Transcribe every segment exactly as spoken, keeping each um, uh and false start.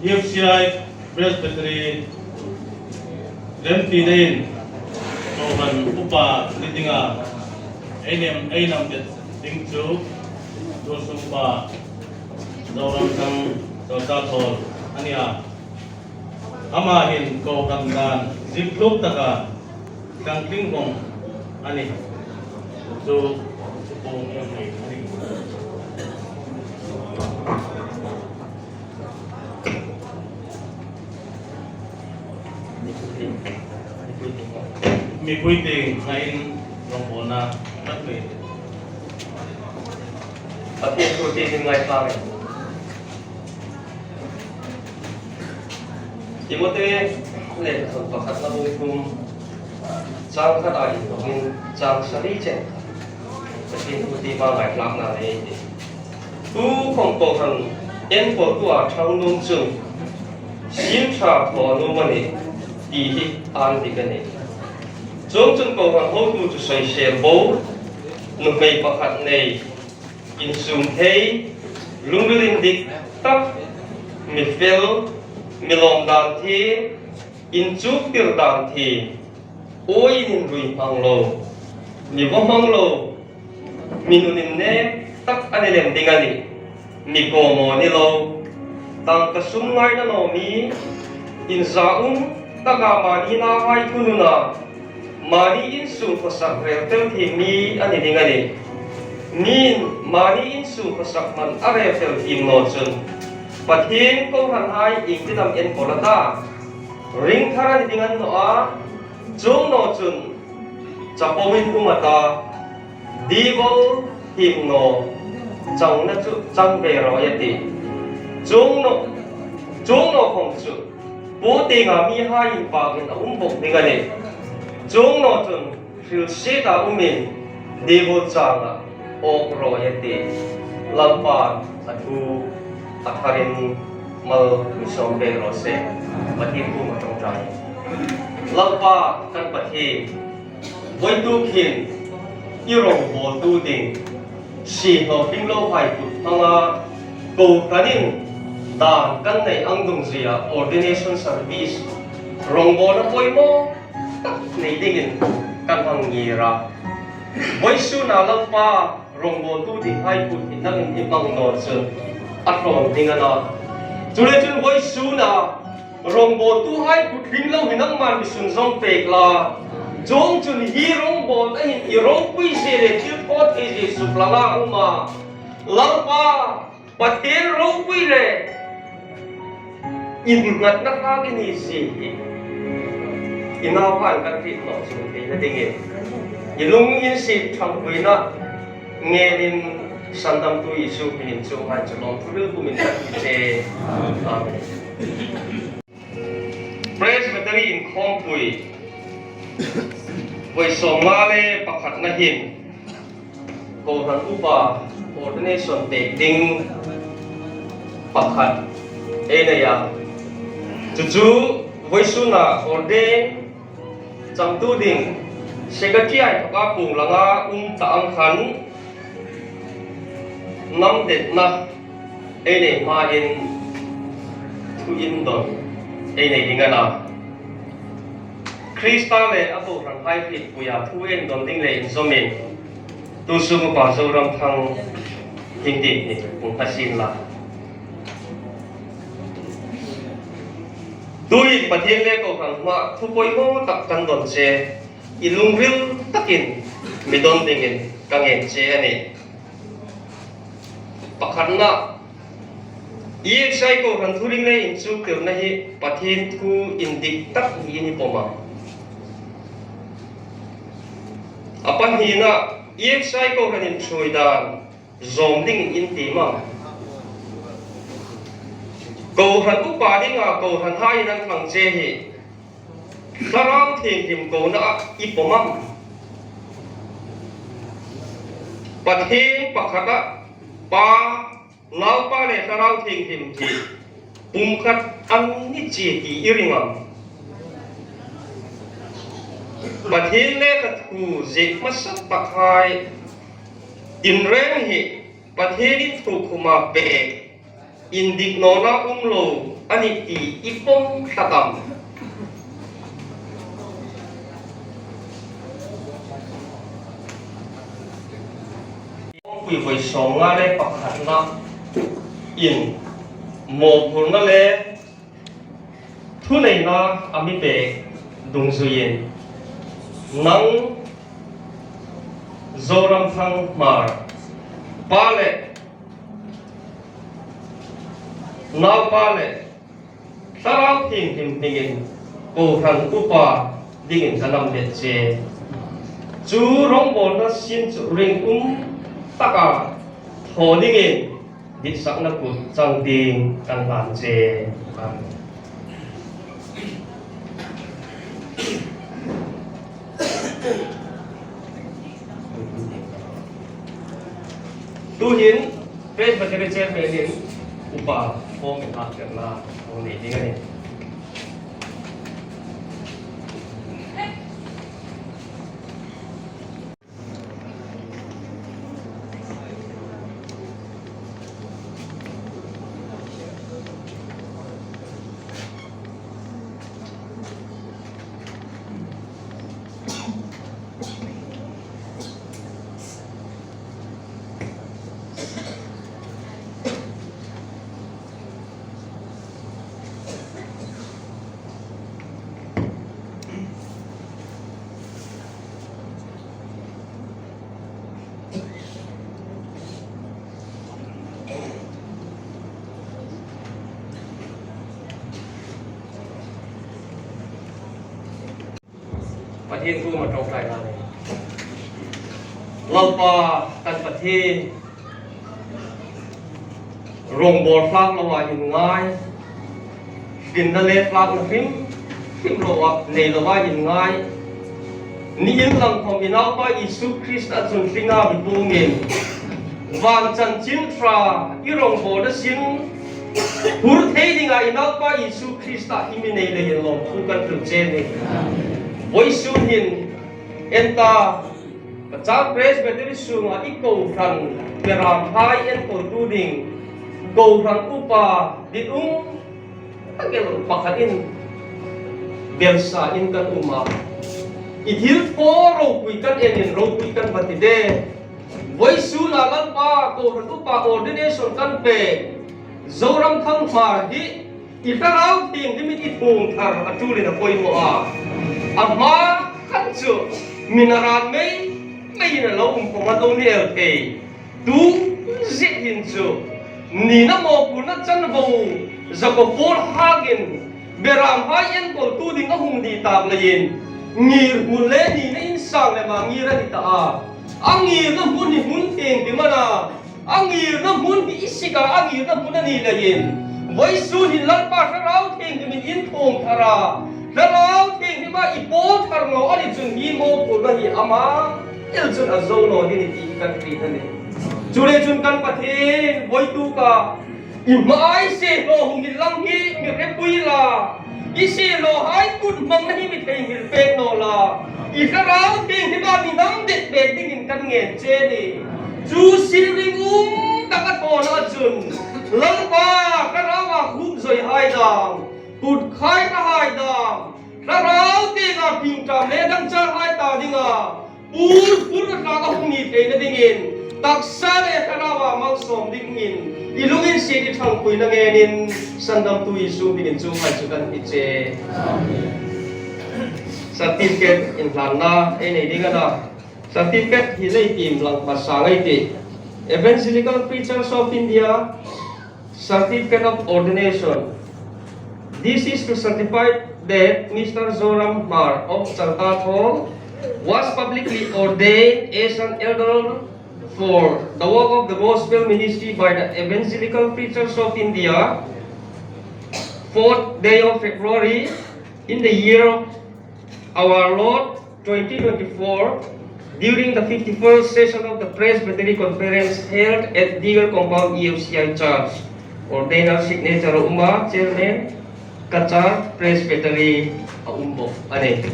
EFCI Presbytery remtinain kohran upa ni dinga ei nam, ei nam det ding chu Tuolsung pa Zoramthang Zotathol a nih a. Ama hin kohran dan zirtluk taka kan tling vong a nih. Chu, chu pawng a nih. Mipui tieng ngaiin rongbawlna tak le. A tieng thu tieng ngai tlang. Timote lekhathawng pakhatna bung thum, chang khat a inthawkin chang sari chen. Pathian thu tieng ngaithlakna nei ei tih. Tukhawm kohran enkawltu a ṭhang nuom chun, sin ṭha thaw nuom a nih, ti hi an dik a nih. Chuongchun kohran hotu chu soisel bo, nuhmei pakhat nei, insum thei, lungril indik tak, mi fel, mi lawm dan thi, inchuktir dan thi, uoin inrui hmang lo, mi va hmang lo, mi nun innek tak a ni lem ding a nih, mi kawmaw ni lo, tangka sum ngaina naw mi, inza um taka mani nahai thunun a, mani insum khawsak rel tel thiem mi a ni ding a nih. Miin mani insum khawsak hman a rel tel thiem naw chun, Pathien kohranhai iengtin am enkawl a ta? Ring thar a ni ding a ni naw a, chuong naw chun chapo in um a ta, Diebol him naw changna chu chang ve raw a tih. Chuong naw, chuong naw khawm chu, po tienga mihai inpakin a um bawk ding a nih. Chuong naw chun hrilsieta umin Diebol changa awk raw a tih. Lalpan a thu a tharin mal mi sawm ve raw se. Pathien kuoma ṭawngṭai. Lalpa kan Pathien, voituk hin i rongbawltu ding, siehlaw hringlohai kut hmanga kohranin dan kan nei ang dungzuia ordination service rongbawlna poimaw tak nei dingin kan hang ngir a. Vawisuna Lalpa, rongbawltu dinghai kut hi nangin i hmang naw chun a tlawn ding a na. Chuleiin chun vawisuna rongbawltuhai kut hring lo hi nangman mi sunzawm pek la. Chuongchun hi rongbawlna hin i ropui zie le thil thaw thei zie suklang a um a. Lalpa, Pathien ropui le innghatna hlak i ni zie hi i nauhai kan hriet nawk chuong theina dingin, i lunginsiet ṭhangpuina ngenin, Sandamtu Isu hmingin chuonghai chu lawmthu hril pumin kan hril che. Amen. Presbytery inkhawmpui vawi sawmnga le pakhatna hin kohran upa ordination pek ding pakhat ei nei a. Chu chu vawisuna ordain changtu ding secretary-hai thoka puong langa um ta ang khan, namdetna ei nei hmain thu indawn ei nei ding a na. Krista le a kohranhai hrietpuia thu indawn ding le inzawmin, Tuolsung upa Zoramthang Hingtiem hi hung hla sien la. Tuhin Pathien le kohran hmaa thu poimaw tak kan dawn che, i lungril takin mi dawn dingin ka ngen che a nih. Pakhatna, EFCI kohran thuring le inchuktirna hi Pathien thu indik tak niin i pawm a. A pahnina, EFCI kohran inṭhuoi dan zawm dingin in tiem a. Kohran upa dinga kohranhai in an thlang che hi Thlarau Thienghlim kona i pawm am? Pathien pakhata Pa, Naupa le Thlarau Thienghlim hi pumkhat an ni chie ti i ring am? Pathien lekha thu ziek hmasa takhai inreng hi Pathienin thu khuma pek Indik nawna um lo a nih ti i pawm hlak am? Kawngpui vawi sawmnga le pakhatna in mawphurna le thuneina a mi pek dungzuiin, nang Zoramthang Hmar pa le naupa le Thlarau Thienghlim hmingin kohran upa dingin ka nam let che. Chu rawngbawlna sin chu ringum taka thaw dingin ditsakna kut chang ding kan hlan che. Amen. Tuhin Presbytery Chairman-in upa form-in a kena hung nei ding a nih. Pathien thu ma ṭawk lai na ni. Lalpa kan Pathien, rawngbawl hlak loa in ngai, hrinna le tlakna hrim hrim loa nei loa in ngai. Ni inlang khawm i Naupa Isu Krista chun hringa mi puongin, van chanchin ṭha i rawngbawlna sin hur thei dinga i Naupa Isu Krista i mi nei leiin lawmthu kan hril che a nih. Vawisun hin en ta, Kachar Presbytery sunga i kohran beramhai enkawltu ding kohran upa dit um a ngei pakhatin belsain kan um a. I thil thaw ropui kan enin ropui kan va ti de. Vawisuna Lalpa kohran upa ordination kan pek Zoramthang Hmar hi i Thlarau Thienghlimin i thuong thar a ṭulin a poimaw a. A hma khan chu mi naran mei meiin a lo um khawm a lo ni el thei. Tu zet hin chu nina mawphurna chanvo zako pawl hangin beramhai enkawltu ding a hung ni tak leiin ngirhmun le nina insang lema ngir a ni ta a. A ngirna hmun hi hmun thienghlim a na, a ngirna hmun hi i sika a ngirna hmun a ni leiin, vawisun hin Lalpa Thlarau Thienghlimin in thuong thar a, Thlarau Thienghlima i pawl thar naw a ni chun hi mawphurna hi ama el chun a zo naw ding a nih ti kan hriet a nih. Chuleiin chun kan Pathien, vawituk a i hmaise hlaw hung inlang hi mi hrietpui la, i se hlawhai kut hmangna hi mi theinghil pek naw la, i Thlarau Thienghlim a mi hnam det pek dingin kan ngen che a nih. Chu sin ringum taka thawna chun Lalpa, Thlarau a khuk zawihai dam, kut khaina hai dam, Thlarau tienga pingṭam le dangchar hai ta dinga pur pur a tlak a hung ni theina dingin, taksa le Thlarau a malsawm dingin i lunginsiet, i ṭhangpuina ngenin, Sandamtu Isu hmingin chuonghai chu kan hni che. Certificate inhlanna ei nei ding a na. Certificate hi lei tim lang hmasa ngei ti. Evangelical Preachers of India, Certificate of Ordination. This is to certify that Mister Zoram Hmar of Chartathol was publicly ordained as an elder for the work of the gospel ministry by the Evangelical Preachers of India, fourth day of February, in the year of our Lord twenty twenty-four, during the fifty-first session of the Presbytery Conference held at Deer Compound E F C I Church. Ordainer signature a um a, Chairman Kachar Presbytery a um bawk a nih.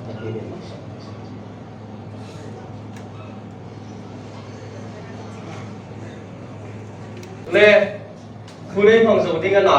Pathienin malsawm. Le, thu nei hmang zo ding a na.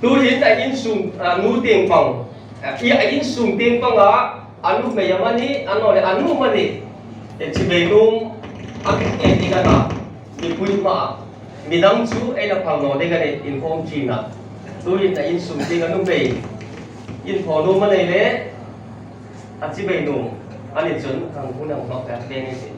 Tuhin a insung, a nu tieng pang. A, i a insung tieng pang a, a nuhmei amanih, a naw le a nu amanih. Ei chibai nuom, a kek ngei ding a na. Mipui hmaa, midang chu ei la phal naw ding a nih, inkhawm ṭhin a. Tuhin a insung tieng a nuhmei. Inthaw nuom a nei le, a chibai nuom. A ni chun, hang hun hang hmak pek ding a nih.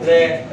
Le.